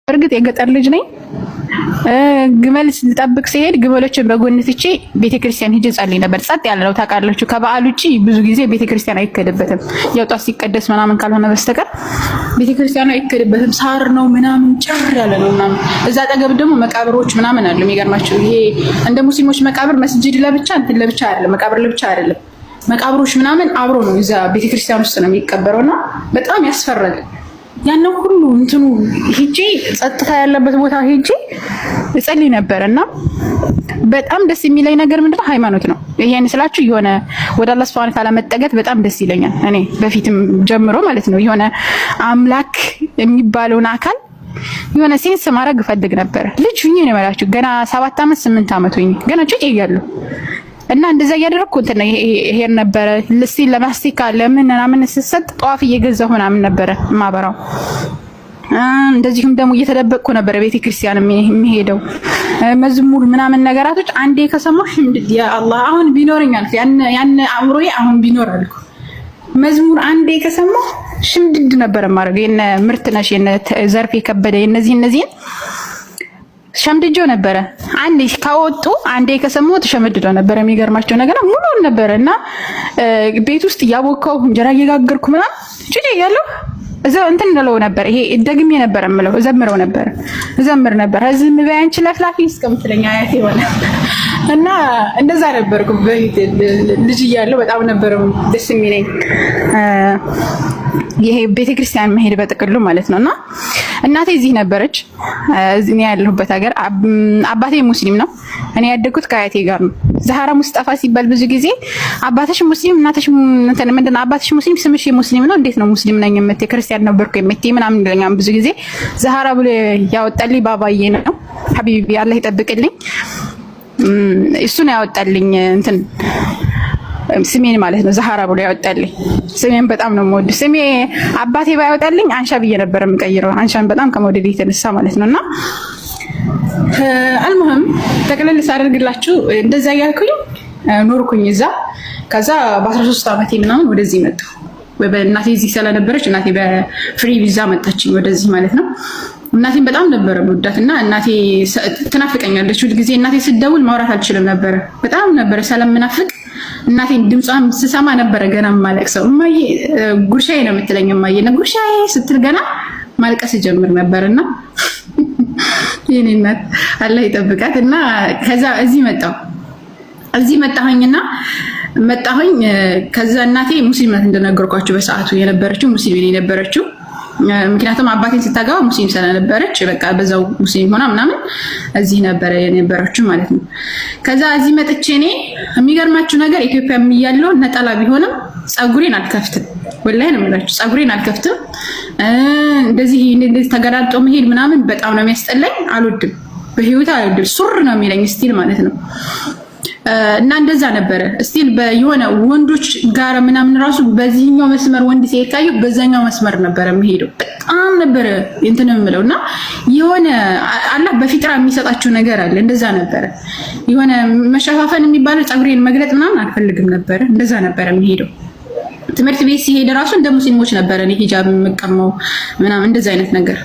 እርግጥ የገጠር ልጅ ነኝ። ግመል ልጠብቅ ሲሄድ ግመሎችን በጎን ትቼ ቤተክርስቲያን ሄጄ ጸልይ ነበር። ጸጥ ያለ ነው ታውቃላችሁ። ከበዓል ውጪ ብዙ ጊዜ ቤተክርስቲያን አይከድበትም። ያው ጧት ሲቀደስ ምናምን ካልሆነ በስተቀር ቤተክርስቲያኑ አይከድበትም። ሳር ነው ምናምን ጭር ያለ ነው ምናምን። እዛ አጠገብ ደግሞ መቃብሮች ምናምን አሉ። የሚገርማቸው ይሄ እንደ ሙስሊሞች መቃብር መስጂድ ለብቻ እንትን ለብቻ አይደለም፣ መቃብር ለብቻ አይደለም። መቃብሮች ምናምን አብሮ ነው እዛ ቤተክርስቲያን ውስጥ ነው የሚቀበረውና በጣም ያስፈራል። ያንን ሁሉ እንትኑ ሂጄ ጸጥታ ያለበት ቦታ ሂጄ እጸልይ ነበር እና በጣም ደስ የሚለኝ ነገር ምንድነው ሃይማኖት ነው። ይሄን ስላችሁ የሆነ ወደ አላህ ሱብሃነሁ ወተዓላ መጠገት በጣም ደስ ይለኛል። እኔ በፊትም ጀምሮ ማለት ነው የሆነ አምላክ የሚባለውን አካል የሆነ sense ማድረግ እፈልግ ነበር። ልጅ ሁኜ ነው የምላችሁ ገና 7 ዓመት 8 ዓመት ሁኜ ገና ጩጬ እያለሁ እና እንደዛ እያደረግኩ እንትን ይሄን ነበረ ልስቲ ለማስቲካ ለምን ምናምን ስሰጥ ጧፍ እየገዛሁ ምናምን ነበረ ማበራው። እንደዚሁም ደግሞ እየተደበቅኩ ነበረ ቤተ ክርስቲያን የሚሄደው መዝሙር ምናምን ነገራቶች አንዴ ከሰማሁ ሽምድድ ያ አላህ አሁን ቢኖረኝ አልኩ። ያን አእምሮዬ አሁን ቢኖር አልኩ። መዝሙር አንዴ ከሰማሁ ሽምድድ ነበረ የማደርገው። የነ ምርትነሽ የነ ዘርፌ ከበደ የነዚህ እነዚህን ሸምድጆ ነበረ። አንዴ ካወጡ አንዴ ከሰማሁ ተሸምድዶ ነበረ። የሚገርማቸው ነገር ሙሉን ነበረ እና ቤት ውስጥ እያቦካሁ እንጀራ እየጋገርኩ ምናምን ጩጬ እያለሁ እዛው እንትን እንለው ነበር። ይሄ ደግሜ ነበር የምለው እዘምረው ነበር እዘምር ነበር። ዝም በይ አንቺ ለፍላፊ እስከምትለኝ አያቴ ሆነ እና እንደዛ ነበርኩ በፊት ልጅ እያለሁ በጣም ነበር ደስ የሚለኝ ይሄ ቤተክርስቲያን መሄድ በጥቅሉ ማለት ነው። እና እናቴ እዚህ ነበረች፣ እኔ ያለሁበት ሀገር። አባቴ ሙስሊም ነው። እኔ ያደግኩት ከአያቴ ጋር ነው። ዛህራ ሙስጠፋ ሲባል ብዙ ጊዜ አባትሽ ሙስሊም እናትሽ እንትን ምንድን ነው አባትሽ ሙስሊም ስምሽ ሙስሊም ነው፣ እንዴት ነው ሙስሊም ነኝ የምትይ ክርስቲያን ነበርኩ የምትይ ምናምን ይለኛል ብዙ ጊዜ። ዛህራ ብሎ ያወጣልኝ ባባዬ ነው። حبيبي አላህ ይጠብቅልኝ። እሱ ነው ያወጣልኝ እንትን ስሜን ማለት ነው። ዛህራ ብሎ ያወጣልኝ ስሜን በጣም ነው የምወድ። ስሜ አባቴ ባያወጣልኝ አንሻ ብዬ ነበር የምቀይረው። አንሻን በጣም ከመውደድ የተነሳ ማለት ነው። እና المهم ጠቅለል ሳደርግላችሁ እንደዛ እያልኩኝ ኖርኩኝ እዛ። ከዛ በ13 ዓመቴ ምናምን ወደዚህ መጣሁ። እናቴ እዚህ ስለነበረች እናቴ በ free visa መጣችኝ ወደዚህ ማለት ነው። እናቴን በጣም ነበረ መወዳት እና እናቴ ትናፍቀኛለች። ሁልጊዜ እናቴ ስትደውል ማውራት አልችልም ነበረ። በጣም ነበረ ስለምናፍቅ እናቴን ድምጿን ስሰማ ነበረ ገና ማለቅሰው። እማዬ ጉርሻዬ ነው የምትለኝ እማዬ እና ጉርሻዬ ስትል ገና ማልቀስ ጀምር ነበር እና የኔ እናት አላህ ይጠብቃት። እና ከዛ እዚህ መጣሁ እዚህ መጣሁኝና መጣሁኝ። ከዛ እናቴ ሙስሊም ናት እንደነገርኳችሁ በሰዓቱ የነበረችው ሙስሊም የነበረችው ምክንያቱም አባቴን ስታገባ ሙስሊም ስለነበረች በቃ በዛው ሙስሊም ሆና ምናምን እዚህ ነበረ የነበረችው ማለት ነው። ከዛ እዚህ መጥቼ እኔ የሚገርማችሁ ነገር ኢትዮጵያ እያለሁ ነጠላ ቢሆንም ፀጉሬን አልከፍትም። ወላሂ ነው የምላችሁ፣ ፀጉሬን አልከፍትም። እንደዚህ እንደዚህ ተገላልጦ መሄድ ምናምን በጣም ነው የሚያስጠላኝ። አልወድም፣ በህይወት አልወድም። ሱር ነው የሚለኝ still ማለት ነው። እና እንደዛ ነበረ still የሆነ ወንዶች ጋር ምናምን ራሱ በዚህኛው መስመር ወንድ ሲሄድ ካየሁ በዛኛው መስመር ነበረ የሚሄደው። በጣም ነበረ እንትን የምለው እና የሆነ አላህ በፊጥራ የሚሰጣቸው ነገር አለ። እንደዛ ነበረ የሆነ መሸፋፈን የሚባለው ፀጉሬን መግለጥ ምናምን አልፈልግም ነበረ። እንደዛ ነበረ የሚሄደው። ትምህርት ቤት ሲሄድ ራሱ እንደ ሙስሊሞች ነበረ እኔ ሂጃብ የምቀመው ምናምን እንደዛ አይነት ነገር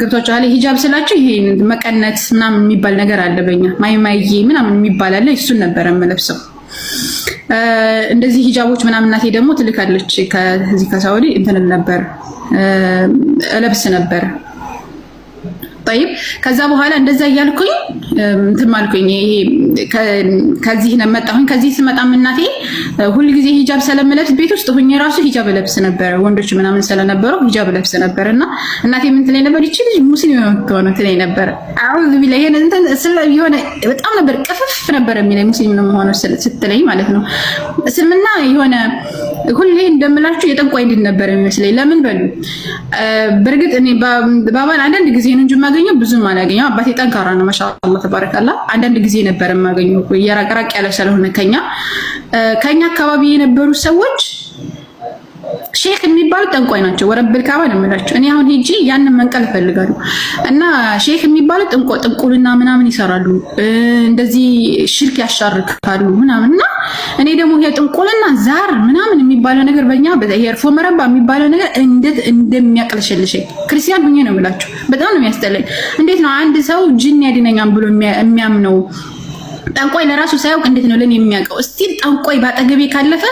ገብቷችኋል። ሂጃብ ስላችሁ ይሄ መቀነት ምናምን የሚባል ነገር አለ በኛ ማይማዬ ምናምን የሚባል አለ። እሱን ነበረ የምለብሰው። እንደዚህ ሂጃቦች ምናምን እናቴ ደግሞ ትልካለች ከዚህ ከሳውዲ እንትን ነበር እለብስ ነበር። طيب ከዛ በኋላ እንደዛ እያልኩኝ እንትን አልኩኝ። ይሄ ከዚህ መጣሁኝ። ከዚህ ስመጣም እናቴ ሁልጊዜ ሂጃብ ስለምለብስ ቤት ውስጥ ሁኜ ራሱ ሂጃብ እለብስ ነበር። ወንዶች ምናምን ስለነበረው ሂጃብ እለብስ ነበር እና እናቴ ምን ትለኝ ነበር? ይቺ ልጅ ሙስሊም የምትሆነው ትለኝ ነበር። أعوذ بالله ይሄን እንትን ስለ የሆነ በጣም ነበር ቅፍፍ ነበር የሚለኝ ሙስሊም ነው የምሆነው ስትለኝ ማለት ነው። እስልምና የሆነ ሁሌ እንደምላችሁ የጠንቋይ ድን ነበር የሚመስለኝ። ለምን በሉ በእርግጥ እኔ ባባን አንዳንድ ጊዜ ነው እንጂ የማገኘው ብዙም አላገኘው። አባቴ ጠንካራ ነው፣ ማሻአላህ ተባረካላ። አንዳንድ ጊዜ ነበር የማገኘው የራቅ ያለ ስለሆነ ከኛ አካባቢ የነበሩ ሰዎች ሼክ የሚባሉት ጠንቋይ ናቸው። ورب الكعبة ነው የምላቸው። እኔ አሁን ሄጂ ያንን መንቀል እፈልጋለሁ። እና ሼክ የሚባሉት ጥንቁልና ምናምን ይሰራሉ፣ እንደዚህ ሽርክ ያሻርካሉ ምናምን። እና እኔ ደግሞ ይሄ ጥንቁልና ዛር ምናምን የሚባለው ነገር በእኛ ይሄ እርፎ መረባ የሚባለው ነገር እንዴት እንደሚያቅለሸልሸኝ ክርስቲያን ሁኜ ነው የምላቸው። በጣም ነው የሚያስጠላኝ። እንዴት ነው አንድ ሰው ጅን ያድነኛል ብሎ የሚያምነው? ጠንቋይ ለራሱ ሳያውቅ እንዴት ነው ለኔ የሚያውቀው? እስቲል ጠንቋይ ባጠገቤ ካለፈ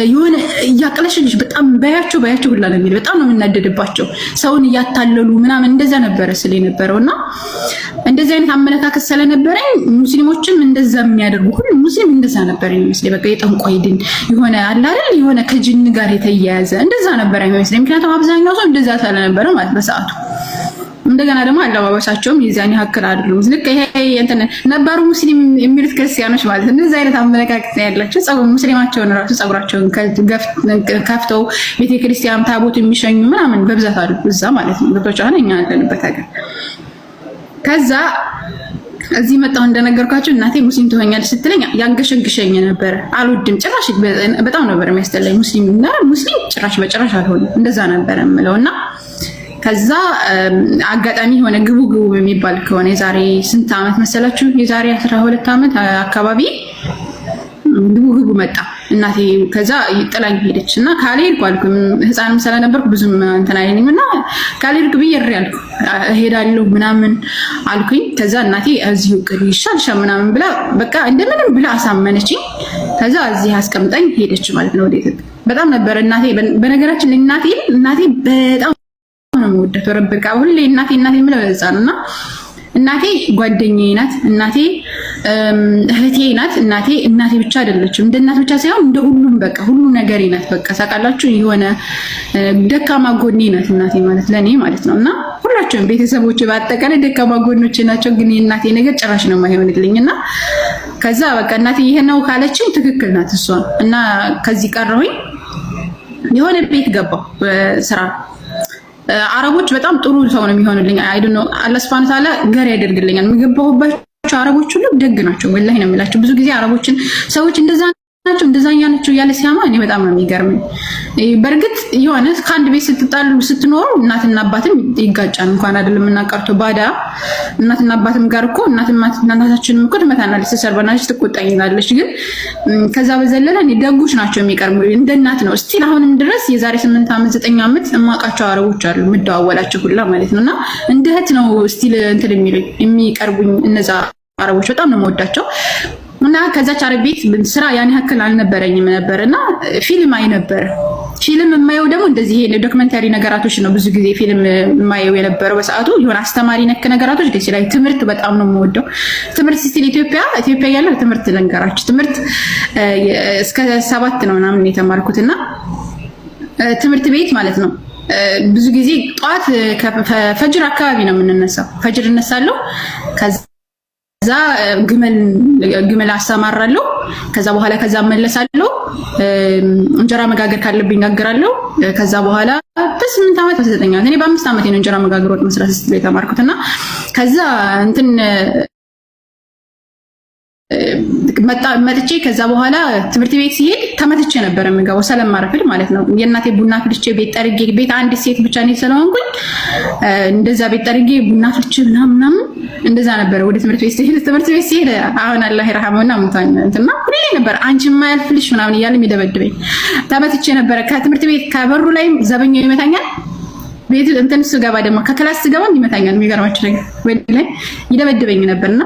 የሆነ እያቅለሽልሽ በጣም በያቸው በያቸው ሁላ ነው የሚል። በጣም ነው የምናደድባቸው። ሰውን እያታለሉ ምናምን እንደዛ ነበረ ስል የነበረው። እና እንደዚህ አይነት አመለካከት ስለነበረኝ ሙስሊሞችም እንደዛ የሚያደርጉ ሁሉ ሙስሊም እንደዛ ነበር የሚመስለኝ። በቃ የጠንቋይ ድን የሆነ አለ አይደል፣ የሆነ ከጅን ጋር የተያያዘ እንደዛ ነበር የሚመስለኝ። ምክንያቱም አብዛኛው ሰው እንደዛ ስለነበረ ማለት በሰዓቱ። እንደገና ደግሞ አለባበሳቸውም የዚያን ያክል አይደሉም። ልክ ይሄ እንትን ነባሩ ሙስሊም የሚሉት ክርስቲያኖች ማለት ነው። እንደዚህ አይነት አመለካከት ነው ያላቸው። ጸጉር ሙስሊማቸውን ራሱ ጸጉራቸውን ከፍተው ቤተክርስቲያን ታቦት የሚሸኙ ምናምን በብዛት አሉ እዛ ማለት ነው። ገብቷቸው እኛ ያለንበት ሀገር። ከዛ እዚህ መጣሁ፣ እንደነገርኳቸው እናቴ ሙስሊም ትሆኛለች ስትለኝ ያንገሸግሸኝ ነበረ። አልወድም ጭራሽ፣ በጣም ነበር የሚያስጠላኝ ሙስሊም እና ሙስሊም ጭራሽ በጭራሽ አልሆንም። እንደዛ ነበረ የምለው። እና ከዛ አጋጣሚ የሆነ ግቡ ግቡ የሚባል ከሆነ የዛሬ ስንት ዓመት መሰላችሁ? የዛሬ 12 ዓመት አካባቢ ግቡ ግቡ መጣ። እናቴ ከዛ ጥላኝ ሄደች እና ካልሄድኩ አልኩ። ህፃንም ስለነበርኩ ብዙም እንትን አይለኝም እና ካልሄድኩ ብዬ እሪ አልኩ፣ እሄዳለሁ ምናምን አልኩኝ። ከዛ እናቴ እዚሁ ቅሪ ይሻልሻል ምናምን ብላ በቃ እንደምንም ብላ አሳመነችኝ። ከዛ እዚህ አስቀምጣኝ ሄደች ማለት ነው ወደ ኢትዮጵያ። በጣም ነበር እናቴ፣ በነገራችን ላይ እናቴ በጣም ነው የምወዳት። በቃ ሁሌ እናቴ እናቴ የምለው ለዛ ነው። እና እናቴ ጓደኛዬ ናት። እናቴ እህቴ ናት። እናቴ እናቴ ብቻ አይደለችም። እንደ እናት ብቻ ሳይሆን እንደ ሁሉም በቃ ሁሉ ነገሬ ናት። በቃ ታውቃላችሁ፣ የሆነ ደካማ ጎኔ ናት እናቴ ማለት ለእኔ ማለት ነው። እና ሁላቸውም ቤተሰቦች በአጠቃላይ ደካማ ጎኖች ናቸው። ግን የእናቴ ነገር ጭራሽ ነው የማይሆንልኝ። እና ከዛ በቃ እናቴ ይሄ ነው ካለችኝ ትክክል ናት እሷ። እና ከዚህ ቀረሁኝ፣ የሆነ ቤት ገባሁ ስራ። አረቦች በጣም ጥሩ ሰው ነው የሚሆኑልኝ። I don't know፣ አላህ سبحانه وتعالى ገር ያደርግልኛል። የገባሁባቸው አረቦች ሁሉ ደግ ናቸው። والله ነው የምላቸው። ብዙ ጊዜ አረቦችን ሰዎች እንደዛ ናቸው እንደዛኛ ናቸው እያለ ሲያማ እኔ በጣም ነው የሚገርመኝ። በእርግጥ የሆነ ከአንድ ቤት ስትጣሉ ስትኖሩ እናትና አባትም ይጋጫል። እንኳን አይደለም እና ቀርቶ ባዳ እናትና አባትም ጋር እኮ እናታችንም እኮ ትመታናለች፣ ትሰርበናለች፣ ትቆጣኝናለች። ግን ከዛ በዘለለ እኔ ደጎች ናቸው የሚቀርቡ፣ እንደ እናት ነው። Still አሁንም ድረስ የዛሬ 8 ዓመት 9 ዓመት የማውቃቸው አረቦች አሉ፣ የምደዋወላቸው ሁላ ማለት ነው። እና እንደ እህት ነው still እንትን የሚሉኝ፣ የሚቀርቡኝ እነዛ አረቦች፣ በጣም ነው የምወዳቸው። እና ከዛች አረብ ቤት ስራ ያን ያክል አልነበረኝም ነበር እና ፊልም አይ ነበር። ፊልም የማየው ደግሞ እንደዚህ ይሄ documentary ነገራቶች ነው ብዙ ጊዜ ፊልም የማየው የነበረው በሰዓቱ። የሆነ አስተማሪ ነክ ነገራቶች ደስ ይላል። ትምህርት በጣም ነው የምወደው። ትምህርት still ኢትዮጵያ ኢትዮጵያ ያለው ትምህርት ልንገራችሁ፣ ትምህርት እስከ 7 ነው ምናምን የተማርኩት። እና ትምህርት ቤት ማለት ነው ብዙ ጊዜ ጠዋት ፈጅር አካባቢ ነው የምንነሳው። ፈጅር እነሳለሁ፣ ከዛ ግመል ግመል አሰማራለሁ። ከዛ በኋላ ከዛ እመለሳለሁ። እንጀራ መጋገር ካለብኝ ጋግራለሁ። ከዛ በኋላ በ8 ዓመት በ9 ዓመት፣ እኔ በ5 ዓመት ነው እንጀራ መጋገር ወጥ መስራት ስትል የተማርኩት። እና ከዛ እንትን መጥቼ ከዛ በኋላ ትምህርት ቤት ሲሄድ ተመትቼ ነበር የምገባው ስለማረፍድ ማለት ነው። የእናቴ ቡና ፍልቼ፣ ቤት ጠርጌ፣ ቤት አንድ ሴት ብቻ እኔ ስለሆንኩኝ እንደዛ ቤት ጠርጌ፣ ቡና ፍልቼ ምናምን ምናምን እንደዛ ነበረ ወደ ትምህርት ቤት ሲሄድ። ትምህርት ቤት ሲሄድ አሁን አላህ ይርሐመውና ሙታን እንትና ሁሌ ነበር አንቺ የማያልፍልሽ ምናምን እያለ የሚደበድበኝ። ተመትቼ ነበረ ከትምህርት ቤት ከበሩ ላይም ዘበኛው ይመታኛል። ቤት እንትን ስገባ ደግሞ ከ class ስገባ ይመታኛል። የሚገርማችሁ ነገር ወይ ላይ ይደበድበኝ ነበርና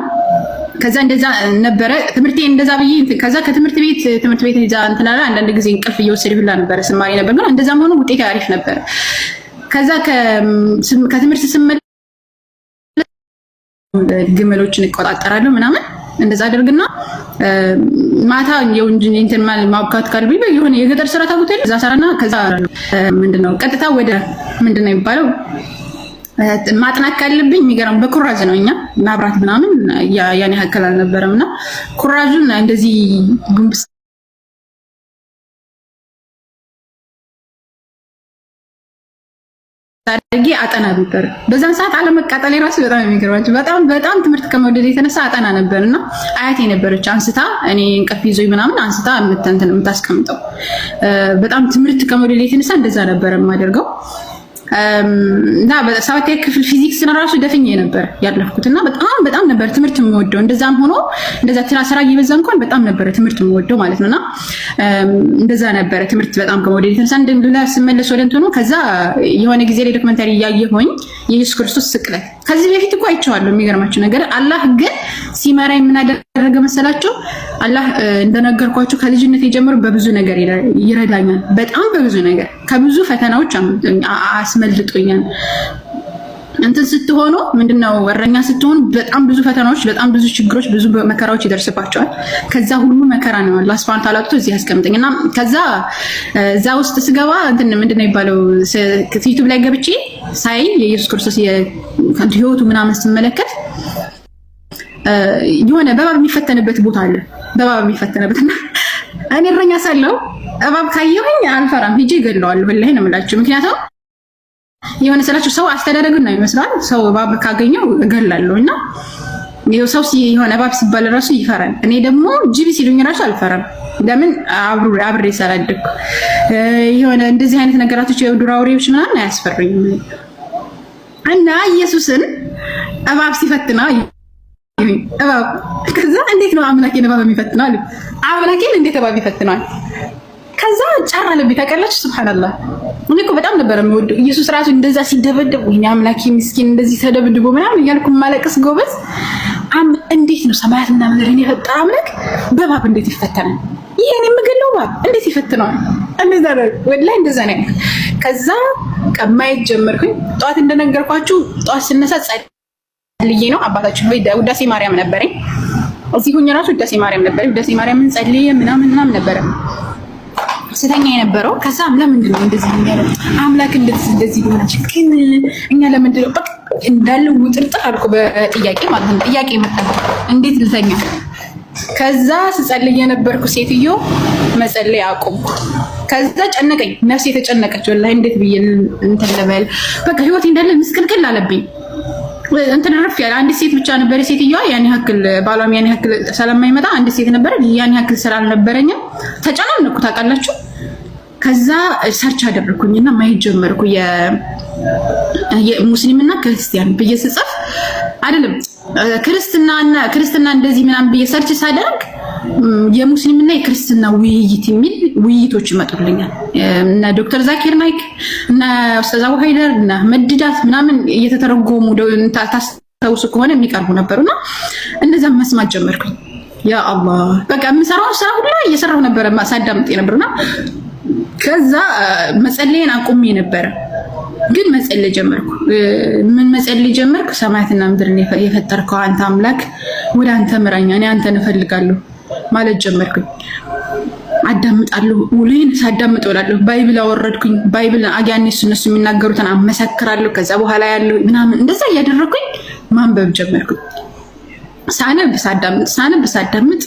ከዛ እንደዛ ነበረ ትምህርቴ እንደዛ ብዬ። ከዛ ከትምህርት ቤት ትምህርት ቤት እዛ እንትን አለ፣ አንዳንድ ጊዜ እንቅልፍ እየወሰደ ሁላ ነበረ ስማሪ ነበር። ግን እንደዛም ሆኖ ውጤት አሪፍ ነበረ። ከዛ ከትምህርት ስመለስ ግመሎችን እቆጣጠራለሁ ምናምን እንደዛ አደርግና ማታ እንትን ማብካት ካልብኝ የሆነ የገጠር ስራ ታውቁት እዛ ሰራና ከዛ ምንድነው ቀጥታ ወደ ምንድነው የሚባለው ማጥናት ካለብኝ የሚገርም በኩራዝ ነው። እኛ ማብራት ምናምን ያን ያህል አልነበረም እና ኩራዙን እንደዚህ ጉንብስ አድርጌ አጠና ነበር። በዛን ሰዓት አለመቃጠል የራሱ በጣም የሚገርማችሁ በጣም በጣም ትምህርት ከመውደድ የተነሳ አጠና ነበር እና አያቴ ነበረች አንስታ እኔ እንቅልፍ ይዞኝ ምናምን አንስታ የምታስቀምጠው። በጣም ትምህርት ከመውደድ የተነሳ እንደዛ ነበር የማደርገው። እና ሰባተኛ ክፍል ፊዚክስ ራሱ ደፍኜ ነበር ያለፍኩት እና በጣም በጣም ነበር ትምህርት የምወደው። እንደዛም ሆኖ እንደዛ ስራ እየበዛ እንኳን በጣም ነበረ ትምህርት የምወደው ማለት ነውና እንደዛ ነበረ ትምህርት በጣም ከመውደድ የተነሳ እንደላ ስመለስ ወደ እንትኑ። ከዛ የሆነ ጊዜ ላይ documentary እያየሁኝ የኢየሱስ ክርስቶስ ስቅለት ከዚህ በፊት እኮ አይቼዋለሁ። የሚገርማችሁ ነገር አላህ ግን ሲመራኝ ምን አደረገ መሰላችሁ? አላህ እንደነገርኳችሁ ከልጅነት የጀመሩ በብዙ ነገር ይረዳኛል። በጣም በብዙ ነገር ከብዙ ፈተናዎች አስመልጦኛል። እንትን ስትሆኑ ምንድነው እረኛ ስትሆኑ በጣም ብዙ ፈተናዎች፣ በጣም ብዙ ችግሮች፣ ብዙ መከራዎች ይደርስባቸዋል። ከዛ ሁሉ መከራ ነው አላህ ሱብሃነሁ ወተዓላ አውጥቶ እዚህ ያስቀምጠኝ እና ከዛ እዛ ውስጥ ስገባ እንትን ምንድነው የሚባለው ዩቲዩብ ላይ ገብቼ ሳይ የኢየሱስ ክርስቶስ ህይወቱ ምናምን ስመለከት የሆነ በእባብ የሚፈተንበት ቦታ አለ። በእባብ የሚፈተንበት እና እኔ እረኛ ሳለሁ እባብ ካየሁኝ አልፈራም፣ ሂጄ እገለዋለሁ። ወላሂ ነው የምላችሁ። ምክንያቱም የሆነ ስላችሁ ሰው አስተዳደግን ነው ይመስላል። ሰው እባብ ካገኘው እገላለሁ እና ይኸው ሰው የሆነ እባብ ሲባል ራሱ ይፈራል። እኔ ደግሞ ጅብ ሲሉኝ ራሱ አልፈራም። ለምን አብሬ ስላደግኩ የሆነ እንደዚህ አይነት ነገራቶች የዱር አውሬዎች ምናምን አያስፈሩኝም። እና ኢየሱስን እባብ ሲፈትና እባብ ከዛ እንዴት ነው አምላኬን እባብ የሚፈትነው አለ። አምላኬን እንዴት እባብ ይፈትነዋል? ከዛ ጫር አለብኝ ታውቃላችሁ። ሱብሃንአላህ እኔ እኮ በጣም ነበር የምወደው ኢየሱስ ራሱ እንደዛ ሲደበደብ፣ ወይኔ አምላኬ ምስኪን እንደዚህ ተደብድቦ ምናምን እያልኩ ማለቅስ ጎበዝ። እንዴት ነው ሰማያትና ምድርን የፈጠረ አምላክ በእባብ እንዴት ይፈተናል? ይሄን የምገለው እባብ እንዴት ይፈትነዋል? እንደዛ ነው ወላሂ፣ እንደዛ ነው። ከዛ ማየት ጀመርኩኝ። ጠዋት እንደነገርኳችሁ ጠዋት ስነሳ ጸልዬ ነው አባታችን ሆይ ውዳሴ ማርያም ነበረኝ። እዚህ ሁኝ ራሱ ውዳሴ ማርያም ነበረኝ። ውዳሴ ማርያምን ጸልዬ ምናምን ምናምን ነበረ ስተኛ የነበረው። ከዛም ለምንድን ነው እንደዚህ የሚያደርግ አምላክ እንደዚህ እንደዚህ ሊሆን ግን እኛ ለምንድን ነው በቃ እንዳለ ውጥርጥር አልኩ በጥያቄ ማለት ነው። ጥያቄ መጣ፣ እንዴት ልተኛ? ከዛ ስጸልይ የነበርኩ ሴትዮ መጸለይ አቆምኩ። ከዛ ጨነቀኝ፣ ነፍሴ የተጨነቀች ወላሂ እንዴት ብዬ እንትን ልበል? በቃ ህይወቴ እንዳለ ምስቅልቅል አለብኝ። እንትን ረፍ ያለ አንድ ሴት ብቻ ነበረ ሴትዮዋ ያን ያክል ባሏም ያን ያክል ስለማይመጣ አንድ ሴት ነበረ ያን ያክል ስራ አልነበረኝም። ተጨናነኩ ታውቃላችሁ። ከዛ search አደረኩኝና ማየት ጀመርኩ የሙስሊምና ክርስቲያን ብዬ ስጽፍ አይደለም ክርስትናና ክርስትና እንደዚህ ምናምን ብዬ search ሳደርግ የሙስሊምና የክርስትና ውይይት የሚል ውይይቶች ይመጡልኛል። እነ ዶክተር ዛኪር ናይክ እነ ኡስታዝ አቡ ሃይደር እና መድዳት ምናምን እየተተረጎሙ ታስታውሱ ከሆነ የሚቀርቡ ነበሩና እነዛን መስማት ጀመርኩኝ። ያ አላህ በቃ የምሰራው ስራ ሁላ እየሰራሁ ነበረ ሳዳምጥ ነበርና ከዛ መጸለይን አቁሜ ነበረ፣ ግን መጸለይ ጀመርኩ። ምን መጸለይ ጀመርኩ? ሰማያትና ምድርን የፈጠርከው አንተ አምላክ ወደ አንተ ምራኛ፣ እኔ አንተን እፈልጋለሁ ማለት ጀመርኩኝ። አዳምጣለሁ፣ ውሎዬን ሳዳምጥ እውላለሁ። Bible አወረድኩኝ። Bible አጋኔ እነሱ የሚናገሩትን አመሰክራለሁ። ከዛ በኋላ ያለው ምናምን እንደዛ እያደረግኩኝ ማንበብ ጀመርኩኝ። ሳነብ ሳዳምጥ፣ ሳነብ ሳዳምጥ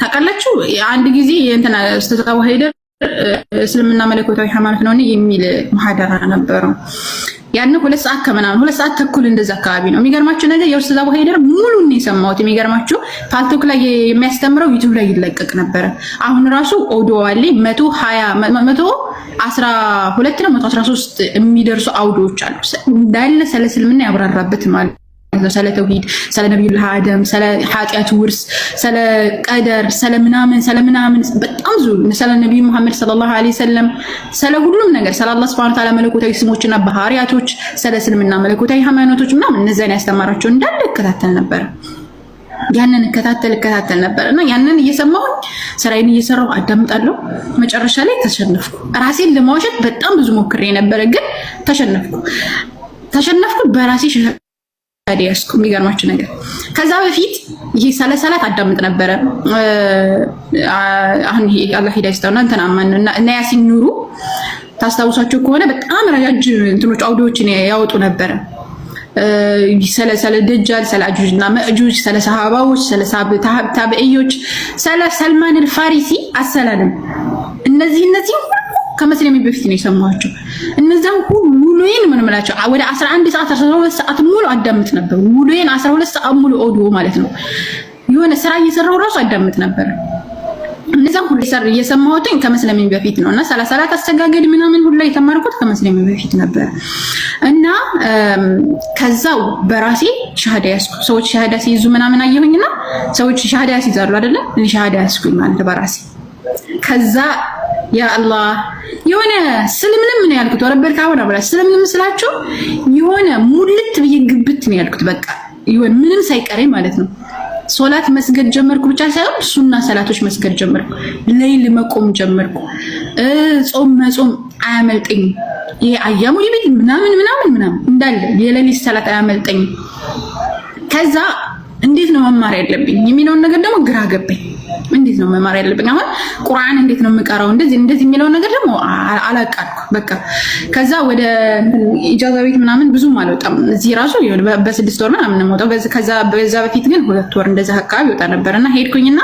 ታውቃላችሁ፣ አንድ ጊዜ የእንትና ኡስታዝ አቡ ሃይደር እስልምና መለኮታዊ ሃይማኖት ነው የሚል መሐደራ ነበረው። ያን 2 ሰዓት ከምናምን 2 ሰዓት ተኩል እንደዛ አካባቢ ነው። የሚገርማችሁ ነገር የኡስታዝ አቡ ሃይደር ሙሉን ነው የሰማሁት። የሚገርማችሁ ፓልቶክ ላይ የሚያስተምረው ዩቲዩብ ላይ ይለቀቅ ነበረ። አሁን ራሱ ኦዲዮ አለ 120 112 ነው 113 የሚደርሱ አውዶዎች አሉ እንዳለ ስለ እስልምና ያብራራበት ማለት ነው። ስለ ተውሂድ፣ ስለ ነቢዩላህ አደም፣ ስለ ኃጢአት ውርስ፣ ስለ ቀደር፣ ስለ ምናምን ስለ ምናምን በጣም ብዙ ስለ ነቢዩ መሐመድ ሰለላሁ ዐለይሂ ወሰለም፣ ስለ ሁሉም ነገር፣ ስለ አላህ ሱብሓነሁ ወተዓላ መለኮታዊ ስሞችና ባህሪያቶች፣ ስለ እስልምና መለኮታዊ ሃይማኖቶች ምናምን እነዚያን ያስተማራቸው እንዳለ እከታተል ነበር። ያንን እከታተል እከታተል ነበር እና ያንን እየሰማሁኝ ስራዬን እየሰራሁ አዳምጣለሁ። መጨረሻ ላይ ተሸነፍኩ። ራሴን ለማዋሸት በጣም ብዙ ሞክሬ ነበረ፣ ግን ተሸነፍኩ። ተሸነፍኩ በራሴ ያስኩ። የሚገርማችሁ ነገር ከዛ በፊት ይሄ ስለ ሰላት አዳምጥ ነበረ። አሁን ይሄ አላህ ሂዳያ ይስጠውና እንትና ማን እና ያሲን ኑሩ ታስታውሳቸው ከሆነ በጣም ረጃጅም እንትኖች አውዲዎችን ያወጡ ነበረ። ስለ ደጃል፣ ስለ አጁጅ እና መእጁጅ፣ ስለ ሰሃባዎች፣ ስለ ታብዕዮች፣ ስለ ሰልማን አልፋሪሲ አሰላለም እነዚህ ሁሉ ከመስለሜ በፊት ነው የሰማኋቸው። እነዛም ሁሉ ውሎዬን ምን ምላቸው ወደ 11 ሰዓት 12 ሰዓት ሙሉ አዳምጥ ነበር። ውሎዬን 12 ሰዓት ሙሉ ኦዲዮ ማለት ነው። የሆነ ስራ እየሰራሁ ራሱ አዳምጥ ነበር። እነዛም ሁሉ እየሰማሁትኝ ከመስለሜ በፊት ነው እና ሰላት አሰጋገድ ምናምን ሁላ የተማርኩት ከመስለሜ በፊት ነበር። እና ከዛው በራሴ ሻሃዳ ያዝኩ። ሰዎች ሻሃዳ ሲይዙ ምናምን አየሁኝና ሰዎች ሻሃዳ ያስይዛሉ አይደለ? እኔ ሻሃዳ ያዝኩኝ ማለት በራሴ። ከዛ ያ አላህ የሆነ ስልምልም ነው ያልኩት። ወረበል ካሁን አብራ ስልምልም ስላችሁ የሆነ ሙልት ብዬ ግብት ነው ያልኩት። በቃ የሆነ ምንም ሳይቀረኝ ማለት ነው። ሶላት መስገድ ጀመርኩ ብቻ ሳይሆን ሱና ሰላቶች መስገድ ጀመርኩ። ሌይል መቆም ጀመርኩ። ጾም መጾም አያመልጠኝም። ይሄ አያሙ ይብል ምናምን ምናምን ምናምን እንዳለ የሌሊት ሰላት አያመልጠኝም። ከዛ እንዴት ነው መማር ያለብኝ የሚለውን ነገር ደግሞ ግራ ገባኝ። እንዴት ነው መማር ያለብኝ? አሁን ቁርአን እንዴት ነው የምቀራው? እንደዚህ እንደዚህ የሚለውን ነገር ደግሞ አላቃልኩ። በቃ ከዛ ወደ ኢጃዛ ቤት ምናምን ብዙም አልወጣም። እዚህ ራሱ በ6 ወር ምናምን ነው የምወጣው። ከዛ በዛ በፊት ግን 2 ወር እንደዛ አካባቢ ወጣ ነበርና ሄድኩኝና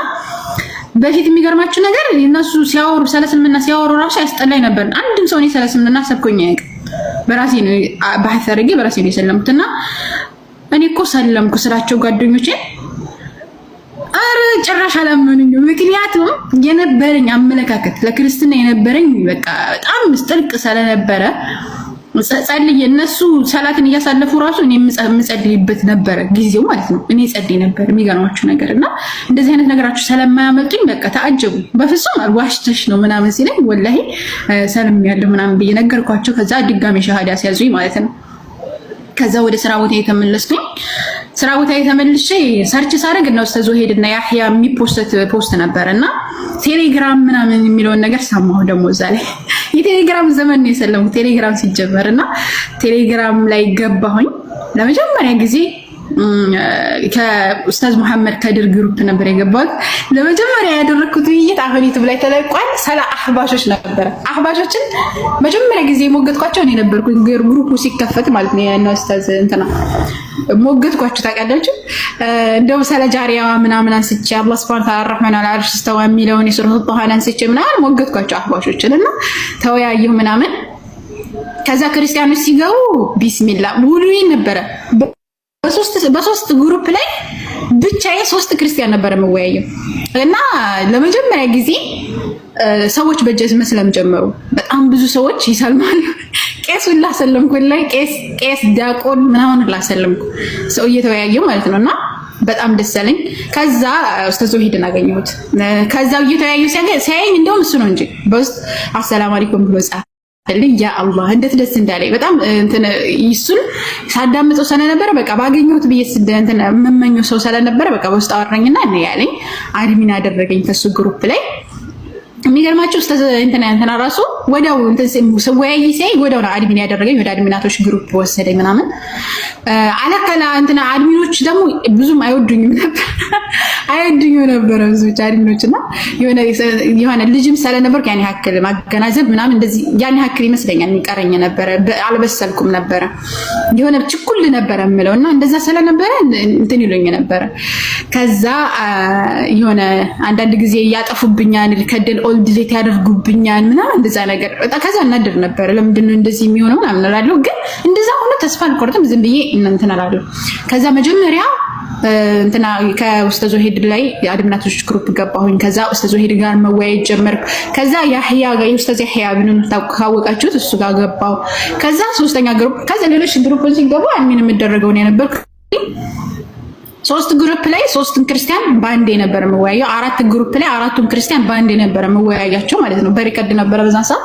በፊት የሚገርማችሁ ነገር እነሱ ሲያወሩ ስለ እስልምና ሲያወሩ ራሱ ያስጠላኝ ነበር። አንድም ሰው እኔ ስለ እስልምና ሰብኮኝ አያውቅም። በራሴ ነው ባህት አድርጌ በራሴ ነው የሰለምኩትና እኔ እኮ ሰለምኩ ስላቸው ጓደኞቼ አረ ጭራሽ አላመኑኝም። ምክንያቱም የነበረኝ አመለካከት ለክርስትና የነበረኝ በቃ በጣም ጥልቅ ስለነበረ ጸልዬ እነሱ ሰላትን እያሳለፉ ራሱ እኔ የምጸልይበት ነበረ ጊዜው ማለት ነው። እኔ ጸልይ ነበር የሚገርማችሁ ነገር እና እንደዚህ አይነት ነገራችሁ ስለማያመልጡኝ በቃ ተአጀቡ። በፍጹም ዋሽተሽ ነው ምናምን ሲለኝ ወላሂ ሰልም ያለሁ ምናምን ብዬ ነገርኳቸው። ከዛ ድጋሜ ሻሃዳ ሲያዙኝ ማለት ነው። ከዛ ወደ ስራ ቦታ የተመለስኩኝ ስራ ቦታ የተመልሼ search ሳደርግ ነው ኡስታዝ ዞሄድና ያህያ የሚ post post ነበር እና ቴሌግራም ምናምን የሚለውን ነገር ሰማሁ። ደግሞ እዛ ላይ የቴሌግራም ዘመን ነው የሰለምኩት ቴሌግራም ሲጀመር እና ቴሌግራም ላይ ገባሁኝ ለመጀመሪያ ጊዜ ከኡስታዝ መሐመድ ከድር group ነበር የገባሁት። ለመጀመሪያ ያደረኩት ውይይት አሁን ዩቲዩብ ላይ ተለቋል። ስለ አህባሾች ነበረ። አህባሾችን መጀመሪያ ጊዜ ሞገትኳቸው እኔ ነበርኩ። group ኡ ሲከፈት ማለት ነው። ያነው ኡስታዝ እንትና ሞገትኳቸው ታውቃላችሁ። እንደውም ስለ ጃሪያዋ ምናምን አንስቼ አላህ ሱብሓነሁ ወተዓላ አርረህማን ዐለል ዐርሽ እስተዋ የሚለውን የሱረቱ ጧሃን አንስቼ ምናምን ሞገትኳቸው አህባሾችን እና ተወያየሁ ምናምን። ከዛ ክርስቲያኖች ሲገቡ ቢስሚላ ውሉዬን ነበረ በሶስት group ላይ ብቻዬ 3 ክርስቲያን ነበር የምወያየው እና ለመጀመሪያ ጊዜ ሰዎች በጀት መስለም ጀመሩ። በጣም ብዙ ሰዎች ይሰልማሉ። ቄስ ሁላ ሰለምኩ ላይ ቄስ ዲያቆን ምናምን ሁላ ሰለምኩ ሰው እየተወያየው ማለት ነው እና በጣም ደስ አለኝ። ከዛ ኡስታዝ ዞሂድን አገኘሁት። ከዛ እየተወያዩ ሲያየኝ እንደውም እሱ ነው እንጂ በውስጥ አሰላሙ አለይኩም ብሎ ጻፈልኝ። ያ አላህ እንዴት ደስ እንዳለኝ በጣም እንትን እሱን ሳዳምጠው ስለነበረ በቃ ባገኘሁት ብዬ እንትን የምመኘው ሰው ስለነበረ በቃ በውስጥ አወራኝና እኔ ያለኝ admin አደረገኝ ከሱ group ላይ። የሚገርማችሁ ኡስታዝ እንትና ራሱ ወዲያው እንትን ስወያይ ሲያይ ወዲያው ነው admin ያደረገኝ። ወደ admin ኣቶች group ወሰደኝ ምናምን አለከላ እንትና admin ኦች ደግሞ ብዙም አይወዱኝም ነበር አይወዱኝም ነበር ብዙዎች admin ኦች እና የሆነ ልጅም ስለነበርኩ ያን ያክል ማገናዘብ ምናምን እንደዚህ ያን ያክል ይመስለኛል የሚቀረኝ ነበረ። አልበሰልኩም ነበረ። የሆነ ችኩል ነበረ የምለው እና እንደዛ ስለነበረ እንትን ይሉኝ ነበረ። ከዛ የሆነ አንዳንድ ጊዜ ያጠፉብኛል፣ ከደል all delete ያደርጉብኛል ምናምን እንደዛ ነገር ከዛ እናደር ነበረ። ለምንድን ነው እንደዚህ የሚሆነው ምናምን እላለሁ። ግን እንደዛ ሆኖ ተስፋ አልቆርጥም። ዝም ብዬ እንትን እላለሁ። ከዛ መጀመሪያ እንትና ከኡስታዝ ዞሄድ ላይ የ admin ኣቶች group ገባሁኝ። ከዛ ኡስታዝ ዞሄድ ጋር መወያየት ጀመርኩ። ከዛ ያህያ ጋር ኡስታዝ ያህያ ብኑን ካወቃችሁት እሱ ጋር ገባሁ። ከዛ ሶስተኛ group ከዛ ሌሎች group ኦች ሲገቡ admin የምደረገው ነው የነበርኩ። 3 group ላይ 3 ክርስቲያን ባንዴ ነበር የምወያየው። 4 group ላይ 4ቱን ክርስቲያን ባንዴ ነበር የምወያያቸው ማለት ነው። በ record ነበረ በዛን ሰዓት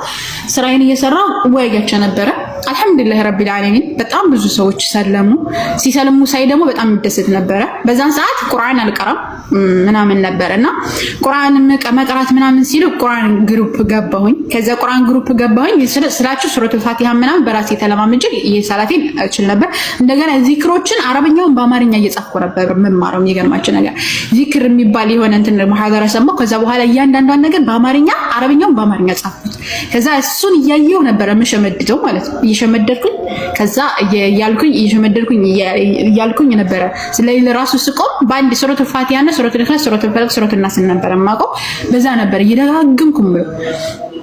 ስራዬን እየሰራሁ እወያያቸው ነበረ። አልሐምዱሊላህ ረቢል ዓለሚን በጣም ብዙ ሰዎች ሰለሙ። ሲሰልሙ ሳይ ደግሞ በጣም ደሰት ነበረ። በዛን ሰዓት ቁርአን አልቀራም ምናምን ነበረ እና ቁርአን መቅራት ምናምን ሲሉ ቁርአን group ገባሁኝ። ከዛ ቁርአን group ገባሁኝ ስላችሁ ሱረቱል ፋቲሃ ምናምን በራሴ ተለማምጄ የሰላቴን እችል ነበር። እንደገና ዚክሮችን አረብኛውን በአማርኛ እየጻፍኩ ነበር የምማረው። የሚገርማችሁ ነገር ዚክር የሚባል የሆነ እንትን ሙሐደራ ሰማሁ። ከዛ በኋላ እያንዳንዷን ነገር በአማርኛ አረብኛውን በአማርኛ ጻፍኩት። ከዛ እሱን እያየሁ ነበር የምሸመድደው ማለት ነው። እየሸመደድኩኝ ከዛ እያልኩኝ እየሸመደድኩኝ እያልኩኝ ነበረ። ስለዚህ ራሱ ስቆም በአንድ ሱረቱል ፋቲሃ እና ሱረቱል ኢኽላስ፣ ሱረቱል ፈለቅ፣ ሱረቱል ናስ ነበር የማውቀው። በዛ ነበር እየደጋግምኩ የምለው።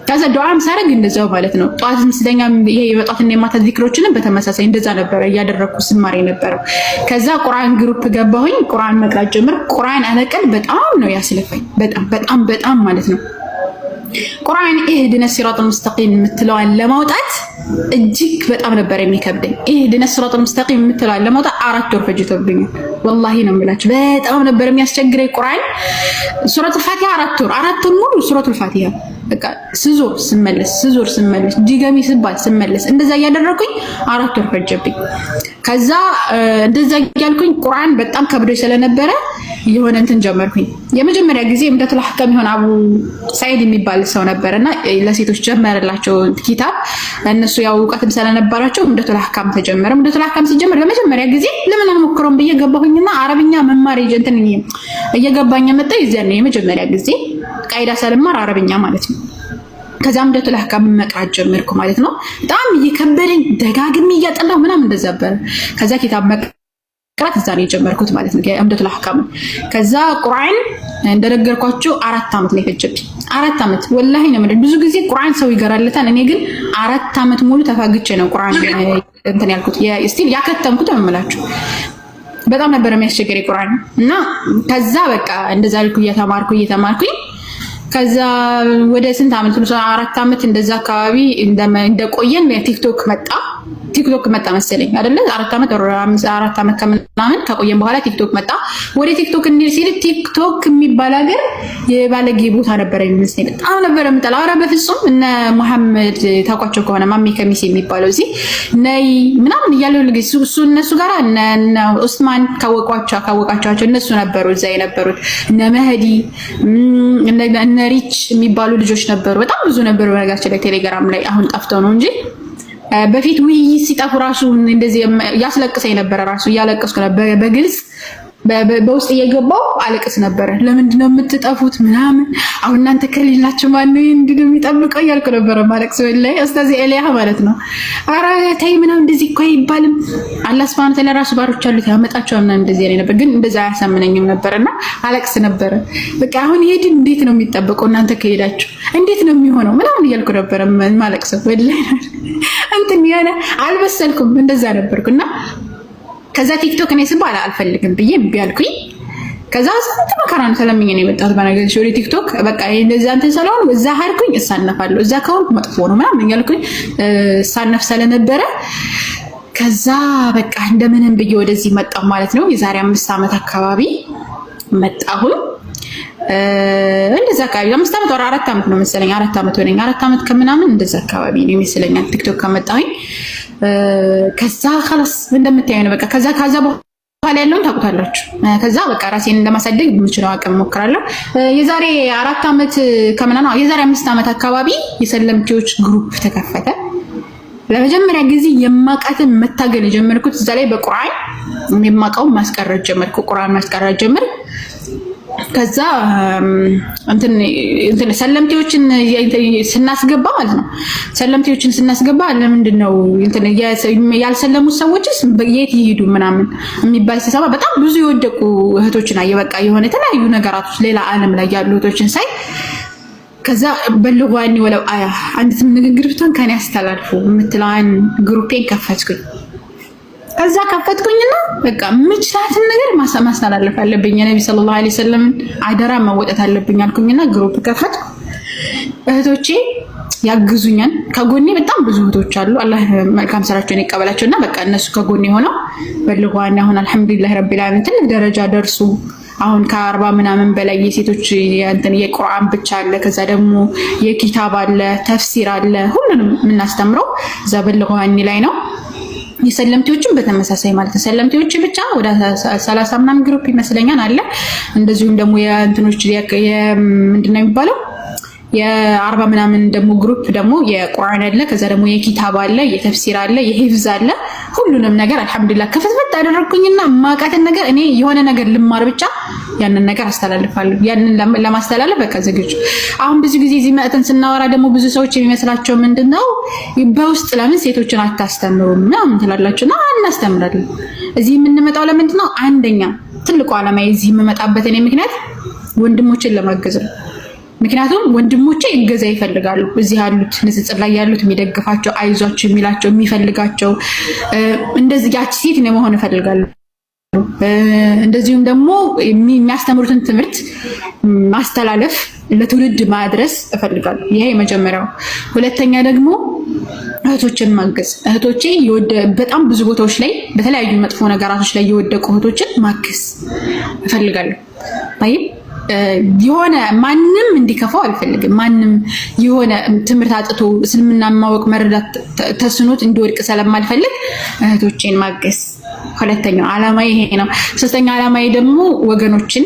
ከዛ ዱዓም ሳረግ እንደዛው ማለት ነው። ጠዋትም ስተኛ ይሄ የጠዋትና የማታ ዚክሮችንም በተመሳሳይ እንደዛ ነበረ እያደረግኩ ስማር የነበረው። ከዛ ቁርአን group ገባሁኝ። ቁርአን መቅራት ጀመር። ቁርአን አለቀን በጣም ነው ያስለፋኝ። በጣም በጣም በጣም ማለት ነው። ቁርአን اهدنا الصراط المستقيم የምትለዋን ለማውጣት እጅግ በጣም ነበር የሚከብደኝ። اهدنا الصراط المستقيم የምትለዋን ለማውጣት 4 ወር ፈጅቶብኛል። ወላሂ ነው የምላችሁ። በጣም ነበር የሚያስቸግረኝ ቁርአን። ሱረቱል ፋቲሃ 4 ወር፣ 4 ወር ሙሉ ሱረቱል ፋቲሃ በቃ ስዞር ስመለስ፣ ስዞር ስመለስ፣ ድገሚ ስባል ስመለስ፣ እንደዛ እያደረኩኝ 4 ወር ፈጀብኝ። ከዛ እንደዛ እያልኩኝ ቁርአን በጣም ከብዶኝ ስለነበረ የሆነ እንትን ጀመርኩኝ። የመጀመሪያ ጊዜ ዑምደቱል አህካም የሆነ አቡ ሳይድ የሚባል ሰው ነበር እና ለሴቶች ጀመረላቸው ኪታብ። እነሱ ያው እውቀትም ስለነበራቸው ዑምደቱል አህካም ተጀመረ። ዑምደቱል አህካም ሲጀመር ለመጀመሪያ ጊዜ ለምን አልሞክረውም ብዬ ገባሁኝና አረብኛ መማር እንትን እየገባኝ መጣ። የዚያን ነው የመጀመሪያ ጊዜ ቃይዳ ሳልማር አረብኛ ማለት ነው። ከዛ ዑምደቱል አህካም መቅራት ጀመርኩ ማለት ነው። በጣም እየከበደኝ ደጋግሜ እያጠላሁ ምናምን እንደዛ ነበረ። ከዛ ኪታብ መቅራት እዛ ነው የጀመርኩት ማለት ነው፣ ዑምደቱል አህካም። ከዛ ቁርአን እንደነገርኳችሁ 4 ዓመት ነው የፈጀብኝ። 4 ዓመት ወላሂ ነው የምልህ። ብዙ ጊዜ ቁርአን ሰው ይገራለታል። እኔ ግን 4 ዓመት ሙሉ ተፋግቼ ነው ቁርአን እንትን ያልኩት፣ still ያከተምኩት ነው የምላችሁ። በጣም ነበር የሚያስቸግረኝ ቁርአን። እና ከዛ በቃ እንደዛ ልኩ እየተማርኩ እየተማርኩኝ ከዛ ወደ ስንት ዓመት ነው፣ 4 ዓመት እንደዛ አካባቢ እንደቆየን ቲክቶክ መጣ። ቲክቶክ መጣ መሰለኝ አይደለ? 4 ዓመት፣ 4 ዓመት ከምናምን ከቆየን በኋላ ቲክቶክ መጣ። ወደ ቲክቶክ እንሂድ ሲል ቲክቶክ የሚባል ሀገር የባለጌ ቦታ ነበረ የሚመስለኝ። በጣም ነበረ የምጠላው። ኧረ በፍጹም። እነ መሐመድ ታውቋቸው ከሆነ ማሜ ከሚሴ የሚባለው እዚህ ነይ ምናምን እያለ ሁሉ ጊዜ እሱ እነሱ ጋር እነ ኡስማን ካወቋቸው እነሱ ነበሩ እዛ የነበሩት፣ እነ መህዲ፣ እነ ሪች የሚባሉ ልጆች ነበሩ። በጣም ብዙ ነበሩ በነገራችን ላይ ቴሌግራም ላይ፣ አሁን ጠፍተው ነው እንጂ። በፊት ውይይት ሲጠፉ ራሱ እንደዚህ ያስለቅሰኝ ነበረ። ራሱ እያለቀስኩ ነበር፣ በግልጽ በውስጥ እየገባው አለቅስ ነበረ። ለምንድን ነው የምትጠፉት ምናምን፣ አሁን እናንተ ከሌላችሁ ማነው እንዲህ የሚጠብቀው እያልኩ ነበረ ማለቅስ። ላይ ኡስታዝ ኤልያ ማለት ነው። ኧረ ተይ ምናምን እንደዚህ እኮ አይባልም። አላህ ሱብሃነሁ ወተዓላ ራሱ ባሮች አሉት ያመጣቸዋል ምናምን እንደዚህ ያለኝ ነበር። ግን እንደዛ አያሳምነኝም ነበር እና አለቅስ ነበረ። በቃ አሁን ይሄ ዲን እንዴት ነው የሚጠበቀው? እናንተ ከሄዳችሁ እንዴት ነው የሚሆነው ምናምን እያልኩ ነበረ ማለቅሰው። ወላሂ እንትን የሆነ አልበሰልኩም፣ እንደዛ ነበርኩ። እና ከዛ ቲክቶክ እኔ ስባል አልፈልግም ብዬ እምቢ አልኩኝ። ከዛ ስንት መከራ ነው ተለምኜ ነው የመጣሁት። በነገርሽ ወደ ቲክቶክ በቃ እንደዛ እንትን ስለሆነ እዛ ሄድኩኝ እሳነፋለሁ፣ እዛ ከሆንኩ መጥፎ ነው ምናምን እያልኩኝ እሳነፍ ስለነበረ ከዛ በቃ እንደምንም ብዬ ወደዚህ መጣሁ ማለት ነው። የዛሬ 5 ዓመት አካባቢ መጣሁኝ። እንደዛ አካባቢ 5 ዓመት ወር 4 ዓመት ነው መሰለኝ። 4 ዓመት ሆነኝ። 4 ዓመት ከምናምን እንደዛ አካባቢ ነው ይመስለኛል ቲክቶክ ከመጣሁኝ። ከዛ خلاص እንደምታየው ነው በቃ። ከዛ በኋላ ያለውን ታውቁታላችሁ። ከዛ በቃ ራሴን ለማሳደግ የምችለው አቅም እሞክራለሁ። የዛሬ 4 ዓመት ከምናምን፣ የዛሬ 5 ዓመት አካባቢ የሰለምቴዎች group ተከፈተ። ለመጀመሪያ ጊዜ የማውቃትን መታገል የጀመርኩት እዛ ላይ በቁርአን የማውቀውን ማስቀረት ጀመርኩ። ቁርአን ማስቀረት ጀመርኩ። ከዛ እንትን ሰለምቴዎችን ስናስገባ ማለት ነው። ሰለምቴዎችን ስናስገባ ለምንድን ነው እንትን ያልሰለሙት ሰዎችስ የት ይሄዱ ምናምን የሚባል ሲሰማ በጣም ብዙ የወደቁ እህቶችን አየ። በቃ የሆነ የተለያዩ ነገራቶች ሌላ ዓለም ላይ ያሉ እህቶችን ሳይ ከዛ بلغوا عني ولو آية፣ አንዲትም ንግግር ብትሆን ከኔ አስተላልፉ የምትለዋን group ኤን ከፈትኩኝ። ከዛ ከፈትኩኝና በቃ የምችላትን ነገር ማስተላለፍ አለብኝ፣ የነቢ ሰለላሁ ዐለይሂ ወሰለም አደራ መወጣት አለብኝ አልኩኝና group ከፈትኩ። እህቶቼ ያግዙኛል። ከጎኔ በጣም ብዙ እህቶች አሉ። አላህ መልካም ስራቸውን ይቀበላቸው እና በቃ እነሱ ከጎኔ ሆነው بلغوا عني አሁን አልሐምዱሊላህ ረቢል ዓለሚን ትልቅ ደረጃ ደርሱ። አሁን ከ40 ምናምን በላይ የሴቶች እንትን የቁርአን ብቻ አለ። ከዛ ደግሞ የኪታብ አለ፣ ተፍሲር አለ። ሁሉንም የምናስተምረው እዛ بلغوا عني ላይ ነው። የሰለምቴዎችን በተመሳሳይ ማለት ነው። ሰለምቴዎች ብቻ ወደ 30 ምናምን group ይመስለኛል አለ። እንደዚሁም ደግሞ የእንትኖች ምንድን ነው የሚባለው የ40 ምናምን ደግሞ group ደግሞ የቁርአን አለ። ከዛ ደግሞ የኪታብ አለ፣ የተፍሲር አለ፣ የሂፍዝ አለ። ሁሉንም ነገር አልሐምዱሊላህ ከፍትፍት አደረግኩኝና ማቃትን ነገር እኔ የሆነ ነገር ልማር ብቻ ያንን ነገር አስተላልፋለሁ። ያንን ለማስተላለፍ በቃ ዝግጁ። አሁን ብዙ ጊዜ እዚህ መጥተን ስናወራ ደግሞ ብዙ ሰዎች የሚመስላቸው ምንድነው በውስጥ ለምን ሴቶችን አታስተምሩም ምናምን ትላላችሁ። እና እናስተምራለን። እዚህ የምንመጣው ለምንድን ነው? አንደኛ ትልቁ ዓላማ እዚህ የምመጣበት እኔ ምክንያት ወንድሞችን ለማገዝ ነው። ምክንያቱም ወንድሞቼ እገዛ ይፈልጋሉ። እዚህ ያሉት ንጽጽር ላይ ያሉት የሚደግፋቸው፣ አይዟቸው የሚላቸው፣ የሚፈልጋቸው እንደዚህ ያቺ ሴት ነው መሆን እፈልጋለሁ። እንደዚሁም ደግሞ የሚያስተምሩትን ትምህርት ማስተላለፍ ለትውልድ ማድረስ እፈልጋለሁ። ይሄ የመጀመሪያው። ሁለተኛ ደግሞ እህቶችን ማገዝ። እህቶቼ በጣም ብዙ ቦታዎች ላይ በተለያዩ መጥፎ ነገራቶች ላይ የወደቁ እህቶችን ማገዝ እፈልጋለሁ። የሆነ ማንም እንዲከፋው አልፈልግም። ማንም የሆነ ትምህርት አጥቶ እስልምና ማወቅ መረዳት ተስኖት እንዲወድቅ ስለማልፈልግ እህቶቼን ማገዝ ሁለተኛው ዓላማ ይሄ ነው። ሶስተኛው ዓላማዬ ደግሞ ወገኖችን